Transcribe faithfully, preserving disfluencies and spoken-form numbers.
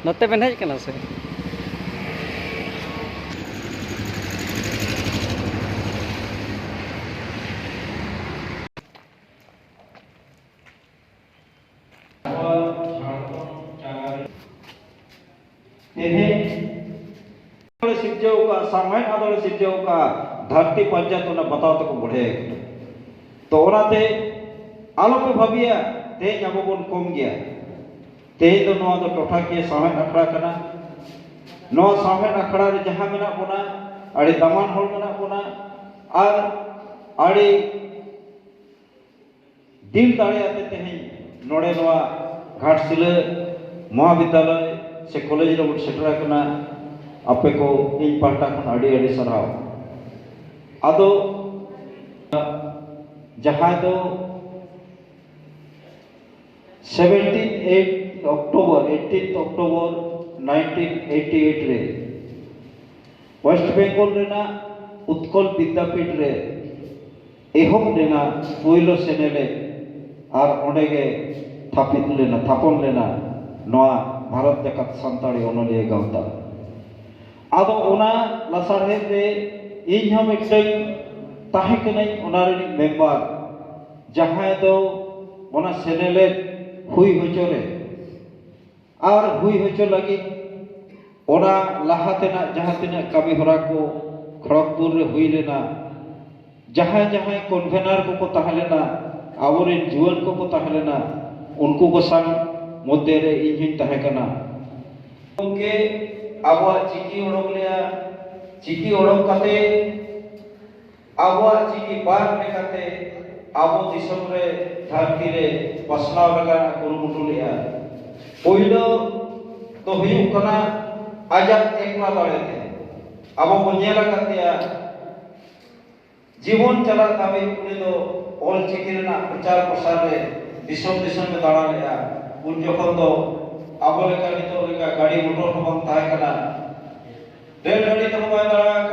ᱱᱚᱛᱮ ᱵᱮᱱ ᱦᱮᱡ ᱠᱟᱱᱟ ᱥᱮ? ᱛᱮᱦᱮᱧ ᱥᱤᱨᱡᱟᱹᱣ ᱠᱟᱜ, ᱥᱟᱶᱦᱮᱫ ᱟᱫᱚ ᱥᱤᱨᱡᱟᱹᱣ ᱠᱟᱜ ᱫᱷᱟᱹᱨᱛᱤ ᱯᱟᱧᱡᱟᱛ ᱚᱱᱟ ᱵᱟᱛᱟᱣ ᱛᱮᱠᱚ ᱵᱚᱲᱦᱮ ᱠᱟᱱᱟ᱾ ᱛᱚ ᱚᱱᱟᱛᱮ ᱟᱞᱚᱯᱮ ᱵᱷᱟᱹᱵᱤᱭᱟ ᱛᱮᱦᱮᱧ ᱟᱵᱚ ᱵᱚᱱ ᱠᱚᱢ ᱜᱮᱭᱟ᱾ ᱛᱮᱦᱮᱧ ᱫᱚ ᱱᱚᱣᱟ ᱫᱚ ᱴᱚᱴᱷᱟᱠᱤᱭᱟᱹ ᱥᱟᱶᱦᱮᱫ ᱟᱠᱷᱲᱟ ᱠᱟᱱᱟ᱾ ᱱᱚᱣᱟ ᱥᱟᱶᱦᱮᱫ ᱟᱠᱷᱲᱟ ᱨᱮ ᱡᱟᱦᱟᱸ ᱢᱮᱱᱟᱜ ᱵᱚᱱᱟ, ᱟᱹᱰᱤ ᱫᱟᱢᱟᱱ ᱦᱚᱲ ᱢᱮᱱᱟᱜ ᱵᱚᱱᱟ ᱟᱨ ᱟᱹᱰᱤ ᱫᱤᱞ ᱫᱟᱲᱮ ᱟᱛᱮ ᱛᱮᱦᱮᱧ ᱱᱚᱰᱮ ᱱᱚᱣᱟ ᱜᱷᱟᱴᱥᱤᱞᱟᱹ ᱢᱚᱦᱟᱵᱤᱫᱽᱫᱟᱞᱚᱭ ᱥᱮ ᱠᱚᱞᱮᱡᱽ ᱨᱮᱵᱚᱱ ᱥᱮᱴᱮᱨ ᱟᱠᱟᱱᱟ᱾ ᱟᱯᱮ ᱠᱚ ᱤᱧ ᱯᱟᱦᱴᱟ ᱠᱷᱚᱱ ᱟᱹᱰᱤ ᱟᱹᱰᱤ ᱥᱟᱨᱦᱟᱣ᱾ ᱟᱫᱚ ᱡᱟᱦᱟᱸᱭ ᱫᱚ seventeen eight October, eighteen October nineteen eighty eight ᱨᱮ ᱳᱭᱮᱥᱴ ᱵᱮᱝᱜᱚᱞ ᱨᱮᱱᱟᱜ ᱩᱛᱠᱚᱞ ᱵᱤᱫᱽᱫᱟᱯᱤᱴ ᱨᱮ ᱮᱦᱚᱵ ᱞᱮᱱᱟ ᱯᱳᱭᱞᱳ ᱥᱮᱱᱮᱞᱮᱫ, ᱟᱨ ᱚᱸᱰᱮ ᱜᱮ ᱛᱷᱟᱯᱤᱛ ᱞᱮᱱᱟ, ᱛᱷᱟᱯᱚᱱ ᱞᱮᱱᱟ ᱱᱚᱣᱟ ᱵᱷᱟᱨᱚᱛ ᱡᱟᱠᱟᱛ ᱥᱟᱱᱛᱟᱲᱤ ᱚᱱᱚᱞᱤᱭᱟᱹ ᱜᱟᱶᱛᱟ᱾ ᱟᱫᱚ ᱚᱱᱟ ᱞᱟᱥᱟᱲᱦᱮᱫ ᱨᱮ ᱤᱧ ᱦᱚᱸ ᱢᱤᱫᱴᱟᱝ ᱛᱟᱦᱮᱸ ᱠᱟᱹᱱᱟᱹᱧ ᱚᱱᱟ ᱨᱤᱱᱤᱡ ᱢᱮᱢᱵᱟᱨ, ᱡᱟᱦᱟᱸᱭ ᱫᱚ ᱚᱱᱟ ᱥᱮᱱᱮᱞᱮᱫ ᱦᱩᱭ ᱦᱚᱪᱚ ᱨᱮ ᱟᱨ ᱦᱩᱭ ᱦᱚᱪᱚ ᱞᱟᱹᱜᱤᱫ ᱚᱱᱟ ᱞᱟᱦᱟ ᱛᱮᱱᱟᱜ ᱡᱟᱦᱟᱸ ᱛᱤᱱᱟᱹᱜ ᱠᱟᱹᱢᱤ ᱦᱚᱨᱟ ᱠᱚ ᱠᱷᱚᱲᱚᱜᱽᱯᱩᱨ ᱨᱮ ᱦᱩᱭ ᱞᱮᱱᱟ, ᱡᱟᱦᱟᱸᱭ ᱡᱟᱦᱟᱸᱭ ᱠᱚᱱᱵᱷᱮᱱᱟᱨ ᱠᱚᱠᱚ ᱛᱟᱦᱮᱸ ᱞᱮᱱᱟ, ᱟᱵᱚᱨᱮᱱ ᱡᱩᱣᱟᱹᱱ ᱠᱚᱠᱚ ᱛᱟᱦᱮᱸ ᱞᱮᱱᱟ, ᱩᱱᱠᱩ ᱠᱚ ᱥᱟᱶ ᱢᱚᱫᱽᱫᱷᱮ ᱨᱮ ᱤᱧ ᱦᱚᱧ ᱛᱟᱦᱮᱸ ᱠᱟᱱᱟ᱾ ᱜᱚᱢᱠᱮ ᱟᱵᱚᱣᱟᱜ ᱪᱤᱠᱤ ᱚᱰᱚᱠ ᱞᱮᱜᱼᱟ, ᱪᱤᱠᱤ ᱚᱰᱚᱠ ᱠᱟᱛᱮ ᱟᱵᱚᱣᱟᱜ ᱪᱤᱠᱤ ᱵᱟᱨ ᱞᱮᱠᱟᱛᱮ ᱟᱵᱚ ᱫᱤᱥᱚᱢ ᱨᱮ, ᱫᱷᱟᱹᱨᱛᱤ ᱨᱮ ᱯᱟᱥᱱᱟᱣ ᱞᱮᱠᱟᱱᱟᱜ ᱠᱩᱨᱩᱢᱩᱴᱩ ᱞᱮᱜᱼᱟ᱾ ᱯᱳᱭᱞᱳ ᱫᱚ ᱦᱩᱭᱩᱜ ᱠᱟᱱᱟ ᱟᱡᱟᱜ ᱮᱠᱞᱟ ᱫᱟᱲᱮᱛᱮ᱾ ᱟᱵᱚ ᱵᱚᱱ ᱧᱮᱞ ᱟᱠᱟᱫᱮᱭᱟ, ᱡᱤᱵᱚᱱ ᱪᱟᱞᱟᱜ ᱫᱷᱟᱹᱵᱤᱡ ᱩᱱᱤ ᱫᱚ ᱚᱞ ᱪᱤᱠᱤ ᱨᱮᱱᱟᱜ ᱯᱨᱚᱪᱟᱨ ᱯᱨᱚᱥᱟᱨ ᱨᱮ ᱫᱤᱥᱚᱢ ᱫᱤᱥᱚᱢ ᱮ ᱫᱟᱬᱟ ᱞᱮᱜᱼᱟ᱾ ᱩᱱ ᱡᱚᱠᱷᱚᱱ ᱫᱚ ᱟᱵᱚ ᱞᱮᱠᱟ, ᱱᱤᱛᱚᱜ ᱞᱮᱠᱟ ᱜᱟᱹᱰᱤ ᱢᱚᱴᱚᱨ ᱦᱚᱸ ᱵᱟᱝ ᱛᱟᱦᱮᱸ ᱠᱟᱱᱟ᱾ ᱨᱮᱞ ᱜᱟᱹᱰᱤ ᱛᱮᱦᱚᱸ ᱵᱟᱭ ᱫᱟᱬᱟ